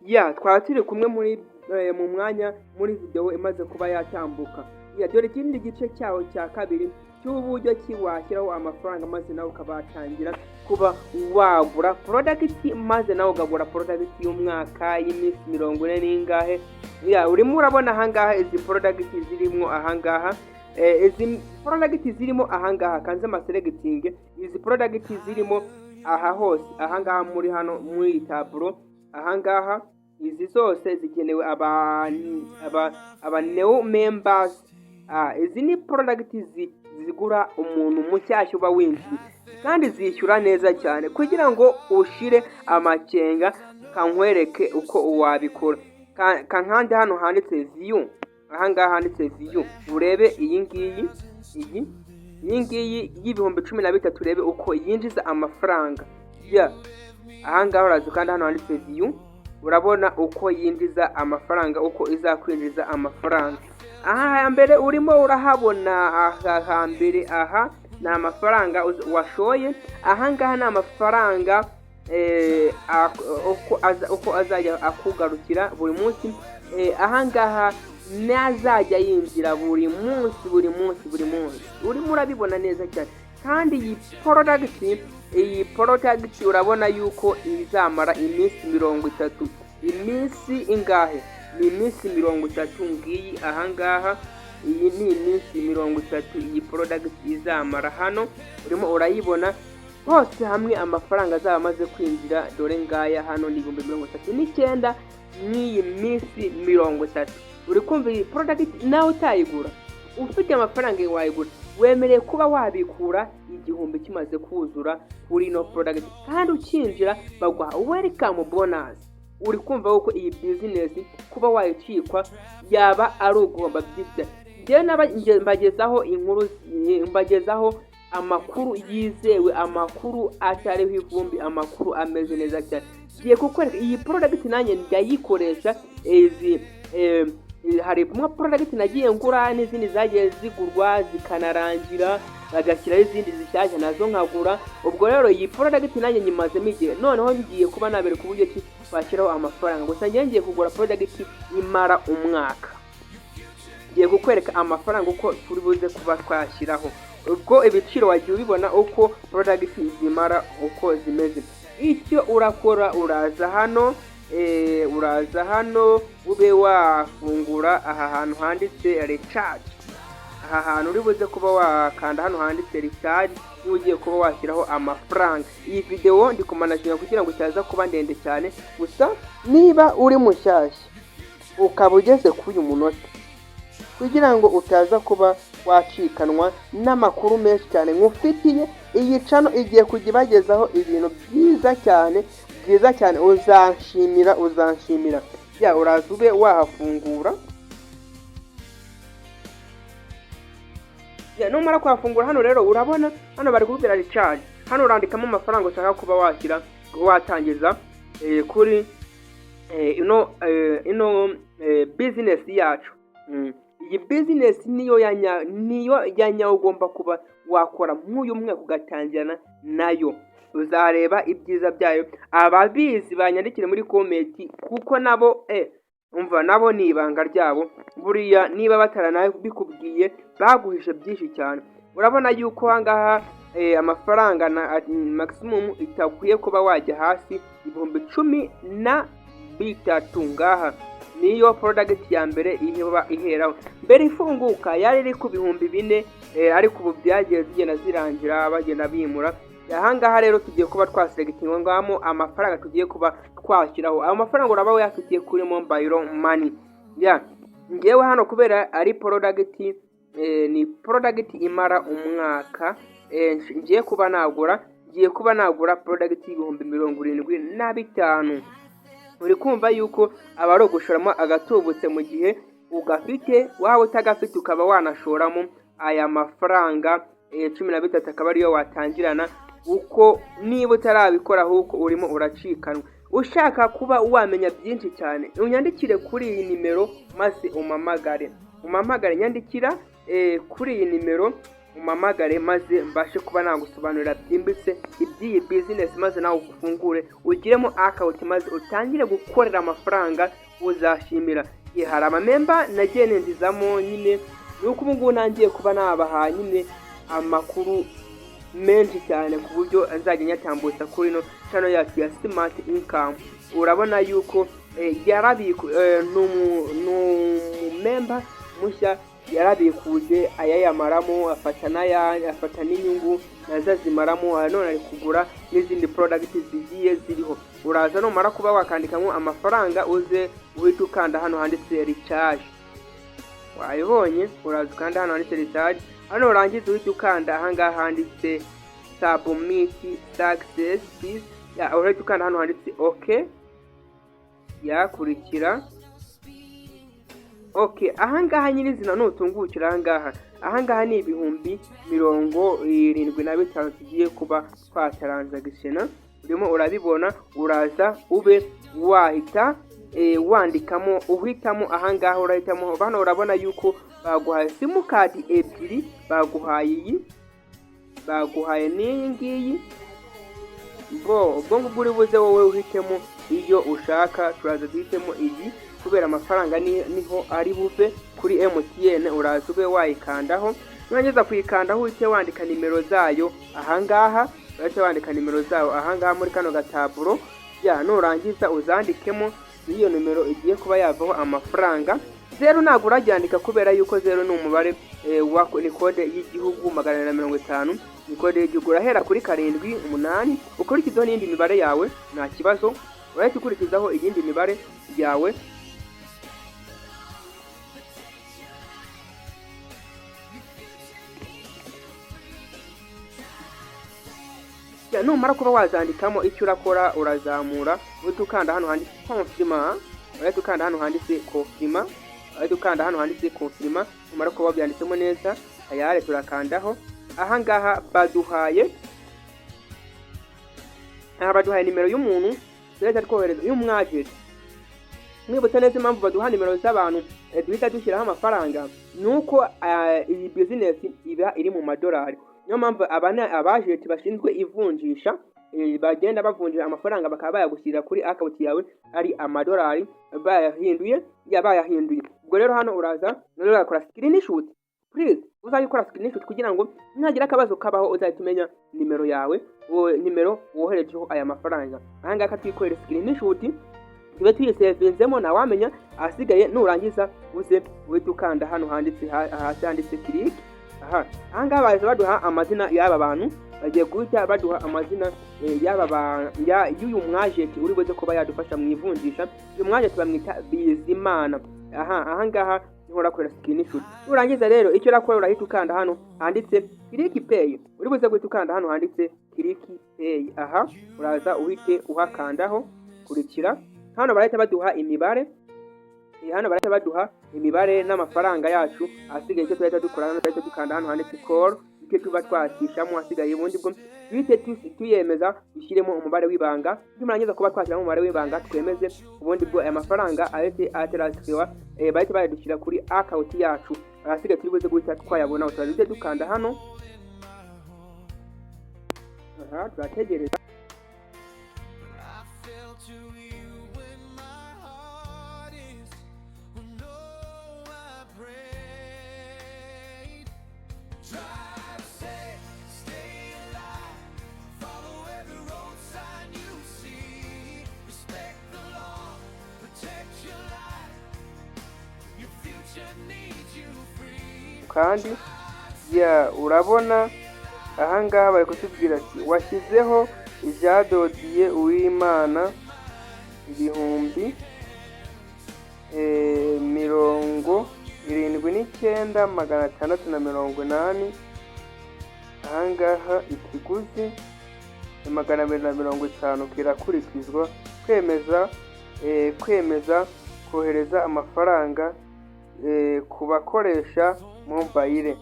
Ya, twaba turi kumwe muri mu mwanya muri video imaze kuba yatambuka. Ya, dore ikindi gice cyawo cya kabiri cy'uburyo ki washyiraho amafaranga, maze nawe ukaba watangira kuba wagura product, maze nawe ukagura product y'umwaka, y'iminsi 40 n'ingahe. Ya, urimo urabona ahangaha izi product zirimo ahangaha, izi product zirimo ahangaha, kanze amaselecting izi product zirimo aha hose, ahangaha muri hano muri iyi taburo ahangaha. Izi zose zigenewe aba new members. Izi ni product zigura umuntu mushyashya uba winjiye, kandi zishyura neza cyane. Kugira ngo ushire amakenga, kankwereke uko wabikora. Kankande hano handitse view, ahangaha handitse view, urebe iyi ngiyi, iyi ngiyi y'13,000, urebe uko yinjiza amafaranga. Ya, ahangaha uraza kandi hano handitse view, urabona uko yinjiza amafaranga, uko izakwinjiza amafaranga. Aha hambere urimo urahabona, aha hambere aha ni amafaranga washoye, ahangaha ni amafaranga uko azajya akugarukira buri munsi. Ahangaha n'azajya yinjira buri munsi, buri munsi, buri munsi. Urimo urabibona neza cyane. Kandi iyi product urabona yuko izamara iminsi 30. Iminsi ingahe? Ni iminsi 30. Ngiyi ahangaha, iyi ni iminsi 30 iyi product izamara. Hano urimo urayibona hose hamwe, amafaranga azaba amaze kwinjira dore ngaya hano ni 39,000 n'iyi minsi 30. Uri kumva iyi product nawe utayigura? Ufite amafaranga wayigura. Wemerewe kuba wabikura 1000 kimaze kuzura kuri ino product, kandi ukinjira baguha welcome bonus. Uri kumva ko iyi business kuba wayicikwa yaba ari uguhomba byinshi. Njyewe mbagezaho inkuru, mbagezaho amakuru yizewe, amakuru atariho ivumbi, amakuru ameze neza cyane. Ngiye kukwereka iyi product, nanjye ndayikoresha. Izi hari imwe product nagiye ngura n'izindi zagiye zigurwa zikanarangira, bagashyiraho izindi zishyashya nazo nkagura. Ubwo rero iyi product nanjye nyimazemo igihe. Noneho ngiye kuba nabereka uburyo ki washyiraho amafaranga. Gusa ngiye kugura product imara umwaka. Ngiye kukwereka amafaranga uko turi buze kuba twashyiraho. Ubwo ibiciro wagiye ubibona, uko product zimara, uko zimeze. Icyo urakora, uraza hano, uraza hano ube wafungura aha hantu handitse recharge. Aha hantu uri buze kuba wakanda hano handitse recharge niba ugiye kuba washyiraho amafaranga. Iyi videwo ndi kumanaginga kugira ngo itaza kuba ndende cyane. Gusa niba uri mushyashya ukaba ugeze kuri uyu munota, kugira ngo utaza kuba wacikanwa n'amakuru menshi cyane nkufitiye, iyi channel igiye kujya ibagezaho ibintu byiza cyane, byiza cyane, uzanshimira, uzanshimira. Ya, uraza ube wahafungura. Ya, numara kuhafungura hano rero, urabona hano bari kukubwira recharge. Hano urandikamo amafaranga ushaka kuba washyira, watangiza kuri ino business yacu. Iyi business niyo ya nyayo ugomba kuba wakora nk'uyu mwaka ugatangirana nayo, uzareba ibyiza byayo. Ababizi banyandikire muri comment, kuko nabo umva, nabo ni ibanga ryabo. Buriya niba bataranabikubwiye, baguhishe byinshi cyane. Urabona yuko ahangaha amafaranga na maximum itakwiye kuba wajya hasi 13,000. Ngaha niyo product ya mbere iba iheraho. Mbere ifunguka yari iri ku 4000, ariko ubu byagiye zigenda zirangira, bagenda bimura. Ahangaha rero tugiye kuba twaselectingamo amafaranga tugiye kuba twashyiraho. Ayo mafaranga uraba uyafitiye kuri mobile money. Ya, ngewe hano kubera ari product, ni product imara umwaka, ngiye kuba nagura product y'75,000. Uri kumva yuko aba ari ugushoramo agatubutse mu gihe ugafite. Waba utagafite ukaba wanashoramo aya mafaranga 13, akaba ariyo watangirana. Uko niba utarabikora, ahubwo urimo uracikanwa. Ushaka kuba wamenya byinshi cyane, unyandikire kuri iyi nimero maze umamagare, umamagare. Nyandikira kuri iyi nimero. Umpamagare maze mbashe kuba nagusobanurira byimbitse iby'iyi business, maze nawe ufungure ugiremo account, maze utangire gukorera amafaranga. Uzashimira. Hari amamember nagiye ninjizamo nyine, ni uko ubu ngubu ntangiye kuba nabaha nyine amakuru menshi cyane, ku buryo nzajya nyatambutsa kuri ino channel yacu ya Smart Income. Urabona yuko yarabiku, ni umumember mushya, yarabikuje ayayamaramo, afata n'aya, afata n'inyungu nazo azimaramo. None ari kugura n'izindi product zigiye ziriho. Uraza numara kuba wakandikamo amafaranga, uze uhita ukanda hano handitse recharge. Wabibonye? Uraza ukanda hano handitse recharge hano, urangiza uhita ukanda ahangaha handitse submit success. Ya, urahita ukanda hano handitse OK. Yakurikira OK. Ahangaha nyirizina nutungukira ahangaha ni 75,000 tugiye kuba twatransactiona. Urimo urabibona? Uraza ube wahita wandikamo, uhitamo ahangaha, urahitamo hano. Urabona yuko baguhaye simukadi ebyiri, baguhaye iyi, baguhaye n'iyi ngiyi. Bo ubwo ngubwo uri buze wowe uhitemo iyo ushaka. Turaza duhitemo iyi kubera amafaranga niho ari buve, kuri MTN. Uraza ube wayikandaho. Nurangiza kuyikandaho, uhite wandika nimero zayo ahangaha. Urahita wandika nimero zayo ahangaha muri kano gataburo. Ya, nurangiza uzandikemo iyo nimero igiye kuba yavaho amafaranga. Zeru ntabwo uraryandika kubera yuko zeru ni umubare wa ni kode y'igihugu, 250 ni kode y'igihugu. Urahera kuri 7, 8, ukurikizaho n'indi mibare yawe, nta kibazo. Urahita ukurikizaho iyindi mibare yawe. Numara kuba wazandikamo, icyo urakora, urazamura uhita ukanda hano handitse confirm. Urahita ukanda hano handitse confirm. Urahita ukanda hano handitse confirm. Numara kuba wabyanditsemo neza, tayari turakandaho. Ahangaha baduhaye, aha baduhaye nimero y'umuntu turahita twohereza, y'umwagenti. Mwibutse neza, impamvu baduha nimero z'abantu duhita dushyiraho amafaranga ni uko iyi business iba iri mu madolari. Niyo mpamvu abajenti bashinzwe ivunjisha bagenda bavunjira amafaranga, bakaba bayagushyirira kuri account yawe ari amadolari bayahinduye, ya bayahinduye. Ubwo rero hano uraza rero ugakora screenshot. Please, uzajya ukora screenshot kugira ngo nagira akabazo kabaho uzahita umenya nimero yawe, nimero woherejeho aya mafaranga. Aha ngaha twikorera screenshot, tube tuyisevinzemo, ntawamenya. Ahasigaye nurangiza uze uhite ukanda hano handitse hasi handitse click. Aha ahangaha bahise baduha amazina y'aba bantu, bagiye guhita baduha amazina y'aba y'uyu mwajenti uri buze kuba yadufasha mu ivunjisha. Uyu mwajenti bamwita Bizimana. Aha ahangaha niho urakorera screenshot. Nurangiza rero, icyo urakora, urahita ukanda hano handitse click pay. Uri buze guhita ukanda hano handitse click pay. Aha uraza uhite uhakandaho. Kurikira hano, barahita baduha imibare. Hano barahita baduha imibare n'amafaranga yacu. Ahasigaye icyo tuhita dukora hano, tuhita dukanda hano handitse call, icyo tuba twakishamo. Hasigaye ubundi bwo duhite tuyemeza, dushyiremo umubare w'ibanga. Nimurangiza kuba twashyiramo umubare w'ibanga, twemeze. Ubundi bwo aya mafaranga ahite atransferiwa, bahite bayadushyira kuri account yacu. Ahasigaye turi buze guhita twayabona. Turaza dukanda hano. Aha turategereza. I fell to you when my heart is. Oh no, I prayed. Drive safe, stay alive. Follow every road sign you see. Respect the law, protect your life. Your future needs you free. Kandi ya, urabona ahangaha bari kutubwira ati: "Washyizeho Jean Dodier Uwimana 79,680." Ahangaha ikiguzi ni 250, kirakurikizwa. Kwemeza, kwemeza kohereza amafaranga ku bakoresha mobile.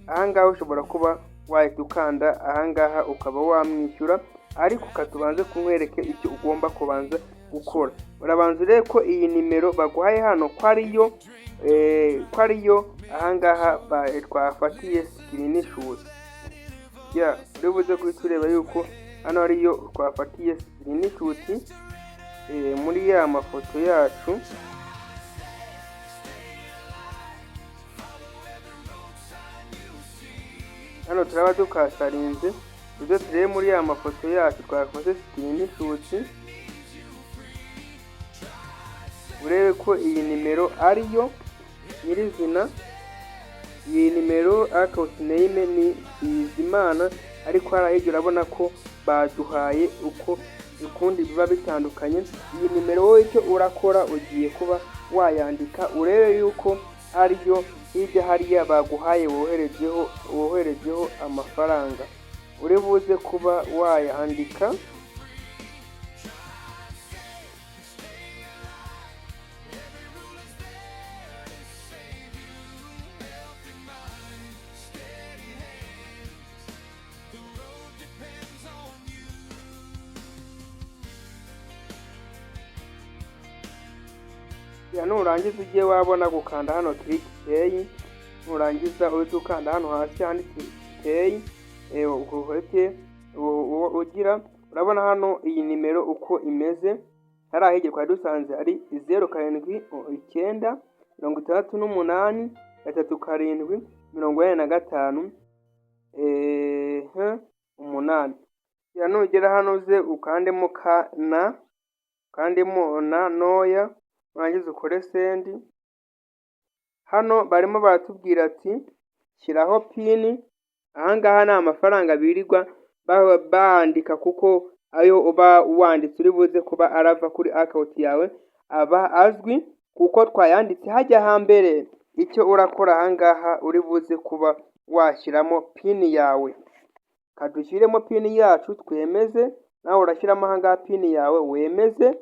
Ahangaha ushobora kuba wahita ukanda ahangaha ukaba wamwishyura, ariko katubanze kumwereke icyo ugomba kubanza gukora. Urabanza urebe ko iyi nimero baguhaye hano ko ariyo. ko ariyo ahangaha twafatiye screenshot. Ya, uri buze guhita ureba yuko hano ariyo twafatiye screenshot muri ya mafoto yacu. Hano turaba dukasarinze, tuze turebe muri ya mafoto yacu twakoze screenshot, urebe ko iyi nimero ariyo nyirizina. Iyi nimero, account name ni Bizimana, ariko hariya hirya urabona ko baduhaye uko ukundi biba bitandukanye. Iyi nimero, wowe icyo urakora, ugiye kuba wayandika, urebe yuko ariyo hirya hariya baguhaye woherejeho amafaranga. Uri buze kuba wayandika. Ya, nurangiza ujye wabona gukanda hano click pay. Nurangiza uhite ukanda hano hasi handitse pay, uhite ugira, urabona hano iyi nimero uko imeze. Hariya hirya twari dusanze ari 079 68 37 45 8. Ya, nugera hano uze ukandemo ka na, ukandemo na ntoya, nurangiza ukore send. Hano barimo baratubwira ati shyiraho PIN. Ahangaha ni amafaranga birirwa bandika, kuko ayo uba wanditse uri buze kuba arava kuri account yawe aba azwi, kuko twayanditse hajya hambere. Icyo urakora ahangaha, uri buze kuba washyiramo PIN yawe. Kadushyiremo PIN yacu twemeze. Nawe urashyiramo ahangaha PIN yawe wemeze.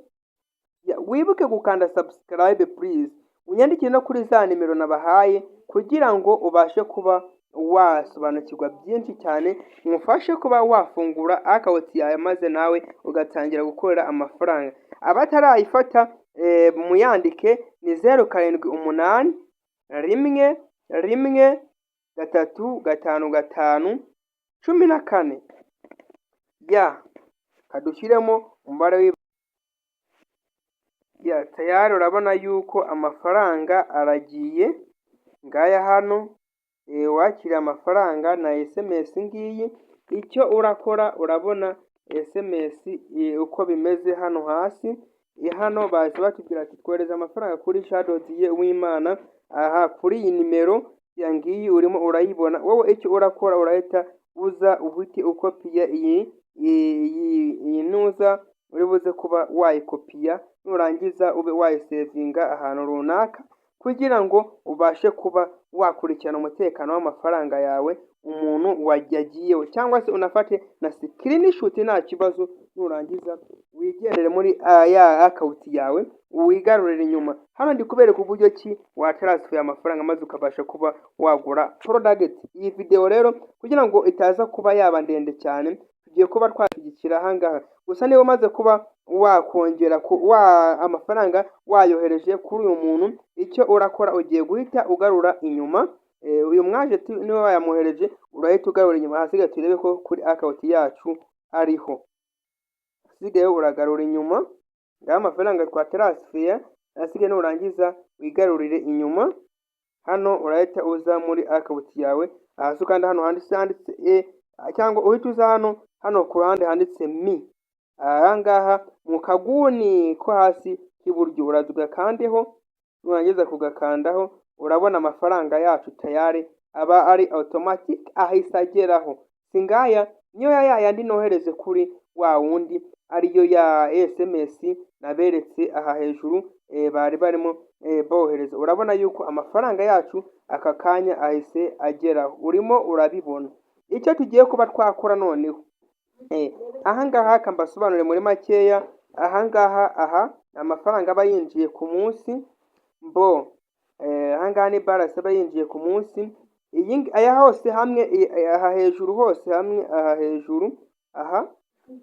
Wibuke gukanda subscribe please, unyandikire no kuri za nimero nabahaye kugira ngo ubashe kuba wasobanukirwa byinshi cyane, mufashe kuba wafungura account yawe maze nawe ugatangira gukorera amafaranga. Abatarayifata muyandike, ni 078 1 1 3 5 5 14. Ya, kadushyiremo umubare. Ya, tayari urabona yuko amafaranga aragiye, ngaya hano. Wakiriye amafaranga na SMS ngiyi. Icyo urakora, urabona SMS uko bimeze hano hasi. Hano bahise batubwira ati twohereza amafaranga kuri Jean Dodier Uwimana aha kuri iyi nimero ya ngiyi, urimo urayibona. Wowe icyo urakora, urahita uza uhite ukopiya iyi nuza, uri buze kuba wayikopiya, nurangiza ube wayisevinga ahantu runaka kugira ngo ubashe kuba wakurikirana umutekano w'amafaranga yawe umuntu yagiyeho, cyangwa se unafate na screenshot, nta kibazo. Nurangiza wigendere muri ya account yawe, wigarurire inyuma. Hano ndi kubereka uburyo ki watransfera amafaranga maze ukabasha kuba wagura product. Iyi video rero, kugira ngo itaza kuba yaba ndende cyane, tugiye kuba twashyigikira ahangaha gusa. Niba umaze kuba wakongera wa amafaranga wayohereje kuri uyu muntu, icyo urakora, ugiye guhita ugarura inyuma. Uyu mwajenti niwe wayamwohereje, urahita ugarura inyuma. Ahasigaye turebe ko kuri account yacu ariho. Ahasigaye uragarura inyuma, ngaho amafaranga twatransfeye ahasigaye. Nurangiza wigarurire inyuma hano, urahita uza muri account yawe hasi, ukanda hano handitse e, cyangwa uhita uza hano ku ruhande handitse me, aha ngaha mu kaguni ko hasi k'iburyo, uraza ugakandeho. Nurangiza kugakandaho, urabona amafaranga yacu tayari aba ari automatic, ahise ageraho. Si ngaya? Niyo ya yandi nohereze kuri wa wundi, ariyo ya SMS naberetse aha hejuru bari barimo bohereza. Urabona yuko amafaranga yacu aka kanya ahise ageraho, urimo urabibona. Icyo tugiye kuba twakora noneho aha ngaha, mbasobanurire muri makeya. Aha ngaha, aha amafaranga aba yinjiye ku munsi mbo, aha ngaha ni balance aba yinjiye ku munsi. Iyi aya hose hamwe, aha hejuru hose hamwe, aha hejuru aha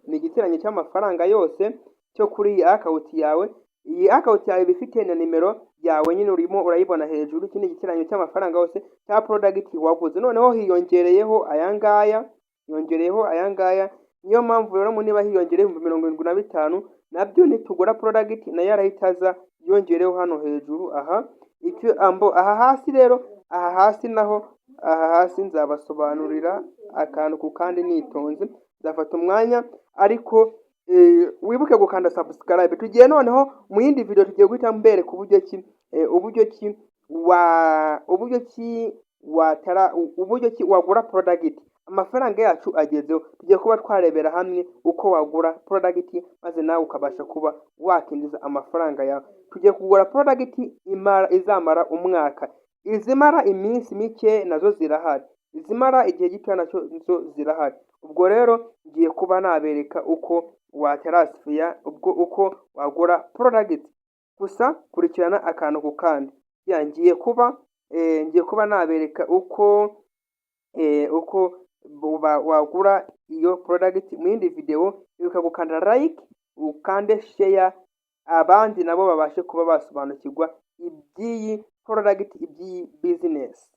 ni igiteranyo cy'amafaranga yose cyo kuri iyi account yawe. Iyi account yawe iba ifite na nimero yawe nyine, urimo urayibona hejuru. Iki ni igiteranyo cy'amafaranga yose cya product waguze. Noneho hiyongereyeho aya ngaya, hiyongereyeho aya ngaya. Niyo mpamvu rero niba hiyongereyeho 75,000, nabyo nitugura product nayo arahita aza yongereho hano hejuru aha. Icyo ambo aha hasi rero, aha hasi naho, aha hasi nzabasobanurira akantu ku kandi nitonze, nzafata umwanya, ariko wibuke gukanda subscribe. Tugiye noneho mu yindi video, tugiye guhita mbereka uburyo ki watara, uburyo ki wagura product. Amafaranga yacu agezeho, tugiye kuba twarebera hamwe uko wagura product maze nawe ukabasha kuba wakinjiza amafaranga yawe. Tugiye kugura product imara, izamara umwaka. Izimara iminsi mike nazo zirahari, izimara igihe gito nazo zirahari. Ubwo rero ngiye kuba nabereka uko watransfera, ubwo uko wagura product. Gusa kurikirana akantu ku kandi. Ya, ngiye kuba nabereka uko wagura iyo product mu yindi video. Ibuka gukanda like, ukande share, abandi nabo babashe kuba basobanukirwa iby'iyi product, iby'iyi business.